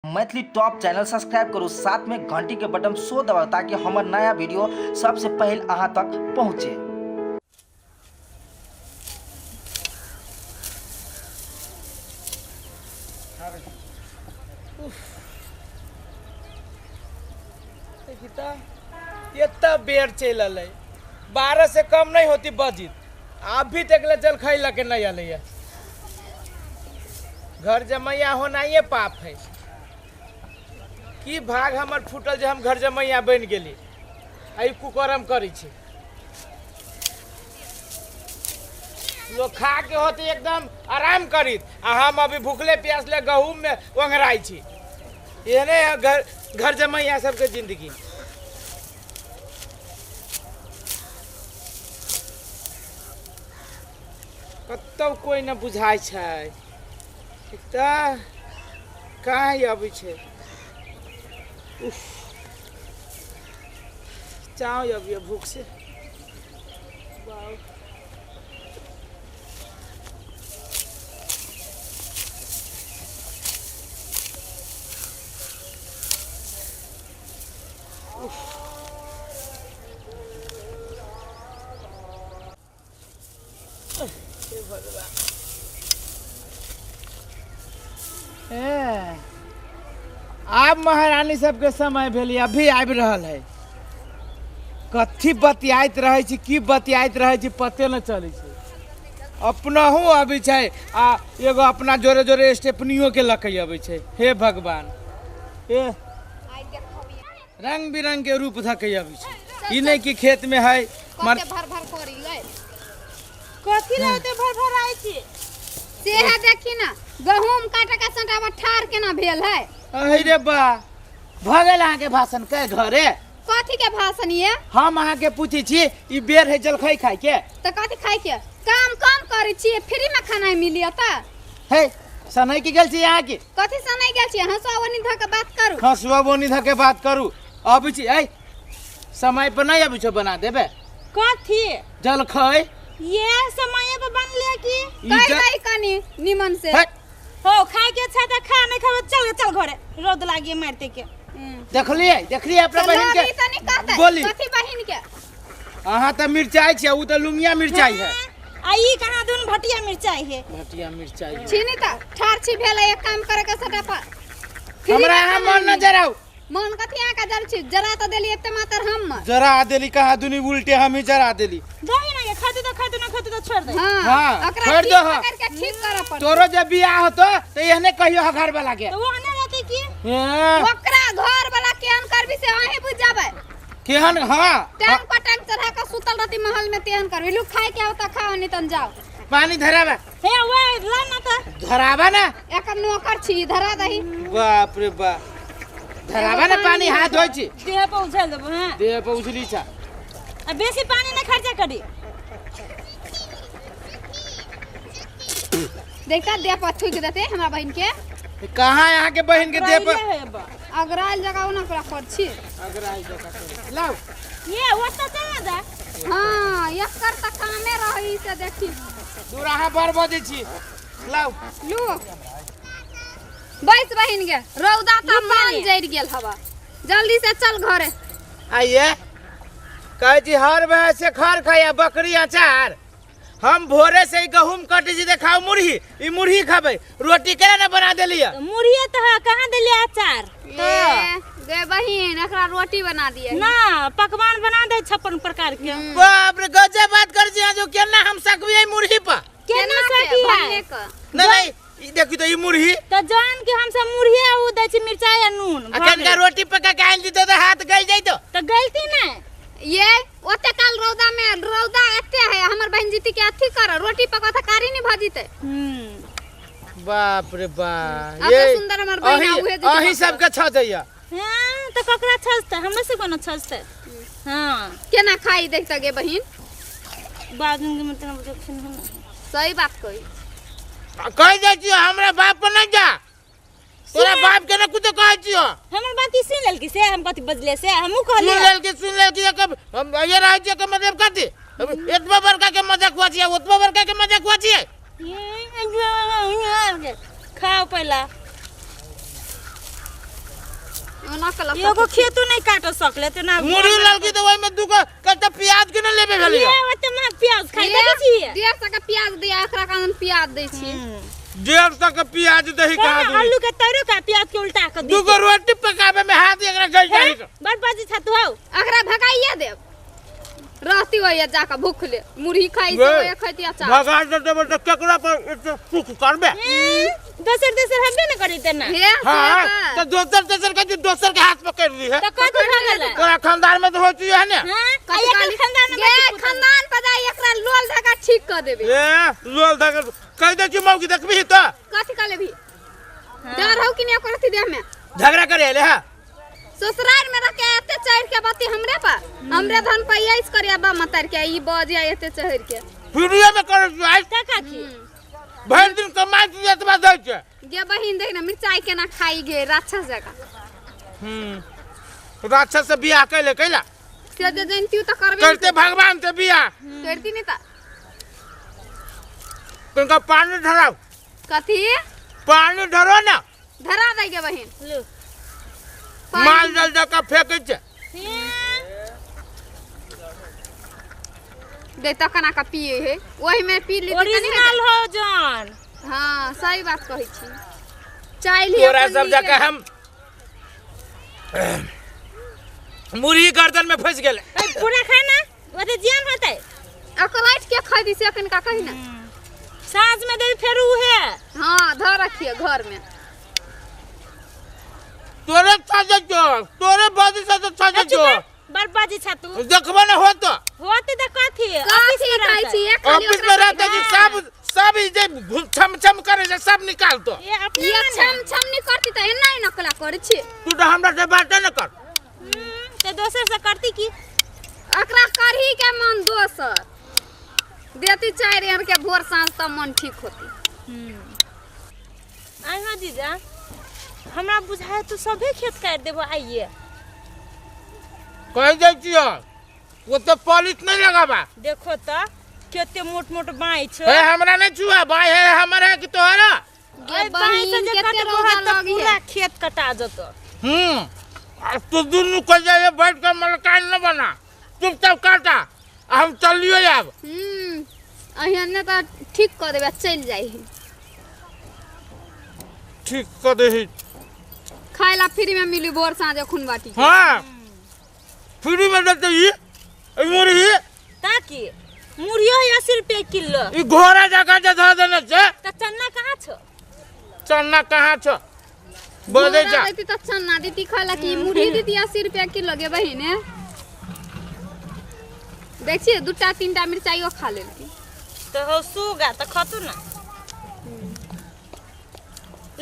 Maithili top channel subscribe करू, साथ में घंटी के बटन सो दबाउ ताकि हमर नया वीडियो सबसे पहले अहाँ तक पहुँचे। एतना बेर चलि अलै, 12 से कम नहीं होती बजित, अभी तक ले जलखै लऽ के नहीं अलै। घर जमैया होना ये पाप है। की भाग हमर फूटल जे हम घर जमैया बनि गेली, आ ई कुकर्म करै छी। लोग खा के होते एकदम आराम करीत, आ हम अभी भूखले प्यासले गहूम में ओंघराइ छी। एहने है घर जमैया सबके जिंदगी। कतौ कोइ न बुझाइ छै, तऽ कहाँ अबै छै। उफ, चाव अबियै भूख से। बाउ। हे भगवान। ए, आब महारानी सबके समय भेल, अभी आबि रहल है। कथी बतियाइत रहै छी, की बतियाइत रहै छी पते न चलै छै। अपनहु अबै छै आ एगो अपना जोरे जोरे स्टेपनियो के लऽ के अबै छै। हे भगवान, ए रंग बिरंग के रूप धऽ के अबै छै। ई नहि कि खेत में है मर कते भर भर करी गए। कथी ला ओते भर भर आइ छी? से है देखी ना, गहूम काटे के सटावा ठार केना भेल है। अहि रे बा, भऽ गेल अहाँके भाषण के घरे? कथी के भाषण ये? हम अहाँके पूछै छी, ई बेर है जलखै खाय के। तऽ कथी खाय के? काम कम करै छी, फ्री में खाना मिली त। हे सनै की गेल छी अहाँके? कथी सनै गेल छी? हंसुआ ओनी धऽ के बात करू। हंसुआ ओनी धऽ के बात करू। अबै छी, ऐ समय पर नहीं अबै छौ बना देबे। कथी? जलखै। ये समय पर बनले की? ई कहि दही कनी निमन से। हट। हो खाय के छै त खा, नहीं खाबे चल चल घरे, रौद लागी मारते के। देखलिए, देखलिए अपना बहिन के। अभी त नहीं कहतै। बोली। कथी बहिन के? अहाँ त मिरचाई छै, उ त लुंगिया मिरचाई है। आ ई कहाँ दुन भटिया मिरचाई है। भटिया मिरचाई है। छी नी त ठार छी भेलै, एक काम करे के सटा पर। हमरा अहाँ मन न जराउ। मन कथी अहाँ के जर छी? जरा त देली एते मात्र हम। जरा देली कहाँ दुनी उल्टे हम ही जरा देली। दही ना के खाते त खाते, ना खाते त छोड़ दे। हां, हाँ, ओकरा छोड़ ठीक दो, हाँ। पकड़ के ठीक करऽ पड़तै। तोरो जब बियाह होतो त एहने कहियो ह घर वाला के। त वो आने रहते की? हाँ। ओकरा घर वाला केहन करबी से अहीं बुझ जाबै। केहन? हाँ। टांग पर टांग चढ़ा के सुतल रहती महल में तेहन करबी। लू खाय के आवता खाओ, नहीं तन जाओ। पानी धराबा। हे वे ला ना त। धराबा ना। एकर नौकर छी, धरा दही। बाप रे बाप, धराबा ना पानी, हाथ धोइ छी। देह पर उझल देबो। हां, देह पर उझली छा। आ बेसी पानी ना खर्चा करी। देखता देह पर थूक देते हमरा बहिन के। कहाँ यहाँ के बहिन के देह पर? अगराइल जगह ओना पूरा कर छी। अगराइल जगह कर। लाओ। ये ओता चल ना जा। हां, एकर त कामे रही से देखी। दूर अहाँ बड़ बजै छी। लाओ। लू। बैस बहिन के, रौदा त मन जरि गेल हवा। जल्दी से चल घरे। आइए कहै छी हर भैंस से खर खाया बकरी अचार। हम भोरे से ही गहूम कटे छी, देखाओ मुरही, ई मुरही खाबे, रोटी केना ना बना देली है? मुरही त है, कहाँ देली अचार? ए गे बहिन, एकरा रोटी बना दिए। ना पकवान बना दे 56 प्रकार के। बाप रे, गजब बात कर छी जो केना हम सकबी ई मुरही पर? केना सकी है? नहीं नहीं, ई देखी तो ई मुरही। त जान के हम सब मुरही आ उ दै छी मिरचाई आ नून। आ कनका रोटी पका के आनि दितो त हाथ गल जइतो। त गलती नै। ये ओते काल रौदा में, रौदा एते है, हमर बहन जीती के अथी कर रोटी पका त कारी नहीं भजीते। बाप रे बाप, अते ये सुंदर हमर बहिन अही उहे जीती अही पकड़। सबके छजैया। हां, त ककरा छजतै? हमरा से कोनो छजतै? हां, केना खाई देख गे बहिन। बाद में मतलब जखन हम सही बात कही। कह जाइ छियो हमरा बाप पर नहीं जा, तोरा बाप के ना कुछ कहै छियो। हमर बात ई सुन लेलकी से हम कथी बजले से हमहू कहलिए। सुन लेलकी, सुन लेलकी, कब हम ये रहै छियो के मतलब कथी? एतबा बड़का के मजाक हुआ छियै, ओतबा बड़का के मजाक हुआ छियै। खाओ पहला। ओना कलक एगो खेतो नहीं काट सकले ते ना मुरही ललकी तऽ ओहिमे दूगो कते प्याज के ने लेबे भेलै ये ओते महग प्याज खाइ देखै छी 150 के प्याज दिया एकरा कान प्याज दै छी 150 के प्याज दही कहाँ कोना दूरी आलू के तैरो का प्याज के उल्टा के दी दूगो रोटी पकाबे में हाथ एकरा गल जाई बड़ बाजी छा तू हौ एकरा भगाइए देब रहती होइए जाके भूख ले मुरही खाइ से होइए खैती अचार भगा देबै तऽ केकरा पर एते सुख करबे दोसर दोसर हबे न करी ते ना हे हाँ तऽ दोसर तेसर के दोसर के हाथ पकड़ ली है त कथी भऽ गेलै तोरा खानदान में तो होती है ने हां आ एकर खानदान में गे खानदान पर जाई एकरा लोल धक्का ठीक कर देबे ए लोल धक्का कह दे छी मौकी देखबी तो कथी कर लेबी डर हौ कि नहीं ओकर अथी देह में झगड़ा करे ले हां ससुराल में रह के एते चढ़ के बाती हमरे पर हमरे धन पर ऐस करिया बा मतर के ई बजिया एते चढ़ के वीडियो में करे छी आज त काकी भरि दिन कमाइ छी एतबा दै छै गे बहिन देख ना मिरचाई केना खाई गे राक्षस जकाँ हम्म राक्षस से बियाह कैले कैला से जे जनती त करबे करते भगवान से बियाह करती नहीं त तुमका पानी धराओ कथी पानी धरो ना धरा दे गे बहिन लो माल जल जका फेंकै छै दे त कना का पिए है ओही में पी ली ओरिजिनल हो जान हाँ सही बात कहै छी चाय ली तोरा सब जका हम मुरही गर्दन में फंस गेलै पूरा खाना ओते जियान होतै अकलाइट के खाइ दी से अखन का कही ना साँझ में देवी फेर उहे हाँ धर रखिए घर में तोरे छाजे जो तोरे बाजी से तो छाजे जो बर्बादी छा तू देखबो ना हो तो होते त कथी कथी खाइ छी ये खाली ऑफिस में रहते कि सब सब ई जे छम छम करे छै सब निकाल तो ये अपने ये छम छम नहीं करती त एना ही नकला करै छी तू तो हमरा से बाते न कर ते दोसर से करती की एकरा करही के मन दोसर देती चारि एहन के भोर साँझ तब मन ठीक होती आइ हो जीजा हमरा बुझाय तू सभे खेत काटि देबो आइए कहि दै छियो ओते पॉलिश नहीं लगाबा देखो त कते मोट मोट बाई छो हे हमरा नहीं छुआ बाई है हमर है कि तोहरा गे ओइ बाई से बहिन जे केते कटबो रौदा है त लगी पूरा है खेत कटा जतो हम्म आ तू दुनू कह जाइए बैठ कर मलकान न बना चुपचाप काटा आ हम चलियो आब हम्म अहिने तऽ ठीक कऽ देबै आ चलि जाइ है ठीक कर दही खाय ला फ्री में मिली भोर साँझ खून बाटी के। हाँ फ्री में देते ई ई मुरही ताकि मुरहियो है 80 रुपये किलो ई घोड़ा जगह जे धऽ देने छै त चन्ना कहाँ छो चन्ना कहाँ छौ बजै घोड़ा जा देती तऽ चन्ना देती खाय ला कि मुरही देती 80 रुपया किलो गे बहिन देख छियै दूटा तीनटा मिरचाइयो खा लेलकै तो हो सुगा त खतु ना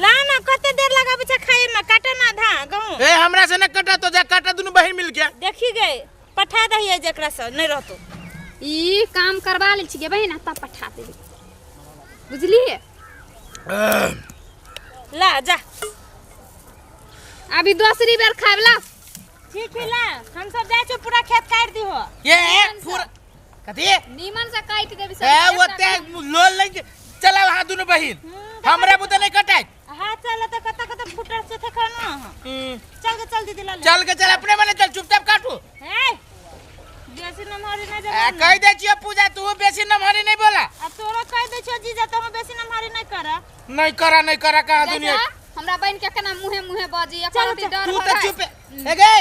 ला ना कते देर लगाबै छै खाए में काटे ना धा गहूँ ए हमरा से न कटा तो जा काटा दुनू बहिन मिल के देखी गए पठा दहिए जेकरा से नहीं रहतो ई काम करवा लै छियै बहिन आ तब पठा देबै बुझलियै ला जा अभी दोसरी बेर खायब ला ठीक है ला हम सब जाइ छो पूरा खेत काटि दिहो ये पूरा कथी नीमन से काटि देबै सब ए ओते लोल नहीं चला वहां दुनू बहिन हमरा बुते नहीं कटाई हाथ चल त कत कत फुटल से थे खाना चल के चल दीदी ला ले चल के चल अपने मने चल चुपचाप काटू ए बेसी नमहरी नहीं ए, जब कह दे छियो पूजा तू बेसी नमहरी नहीं बोला आ तोरो कह दे छो जीजा तो हम बेसी नमहरी नहीं करा नहीं करा नहीं करा कहा दुनिया हमरा बहन के केना मुहे मुहे बजी चल, एकर चल, डर तू भऽ तो जाइ। चुप ए गे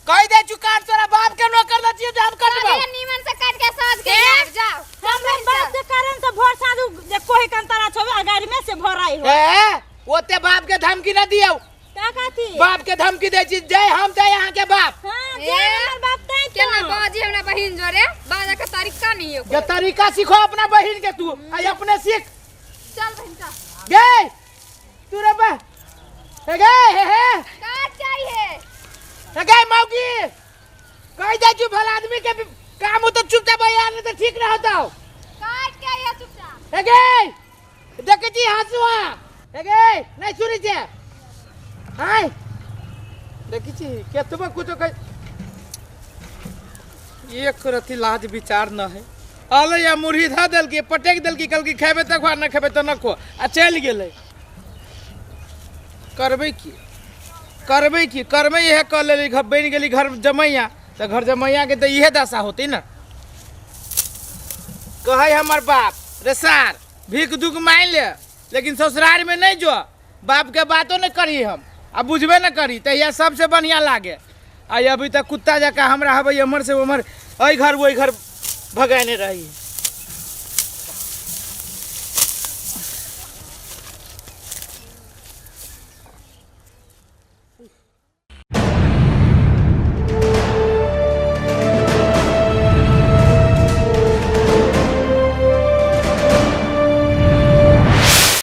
कह दे छु काट तोरा बाप के नौकर दै छियो जे हम कटबो अरे नीमन से काट के साँझ के आबि जाओ हमरा बाप के कारण से भोर साँझ जे कोही कंतरा छो अगाड़ी में से भराई हो ए ओते बाप के धमकी न दियो का काथी बाप के धमकी दे छी जय हम जय यहाँ के बाप हां ए, जे हमर बाप तै केना बाजी हमरा बहिन जोरे बाजा के तरीका नहीं है ये तरीका सीखो अपना बहिन के तू आई अपने सीख चल बहिन चल गे तू रे बा हे गे हे हे का चाहिए हे गे मौगी कह दे छु भला आदमी के भी काम हो तो चुपचाप यार नहीं तो ठीक ना होता हो काट के आइए चुपचाप हे गे देखे छी हंसुआ हे गे नहीं सुनी छे हाय देखी छी केतबो कुछो कह एक रति लाज विचार न है अले या मुरही धऽ देलकी पटकि देलकी कहलकी खेबै तऽ खो नहि खेबै तऽ न खो आ चलि गेलै करबै की करबै की करबै इएह कऽ लेली, घर बनि गेली घर जमैया, तऽ घर जमैयाके तऽ इएह दशा होतै ने। कहै हमर बाप रे सार, भीख दुख मानि ले लेकिन ससुरारमे नहि जो, बापके बातो नहि करी हम आ बुझबे नहि करी, तऽ इएह सबसँ बढ़िआँ लागे। आ अभी तक कुत्ता जकाँ हमरा हबै एम्हर से ओम्हर, एहि घर ओहि घर भगेने रही।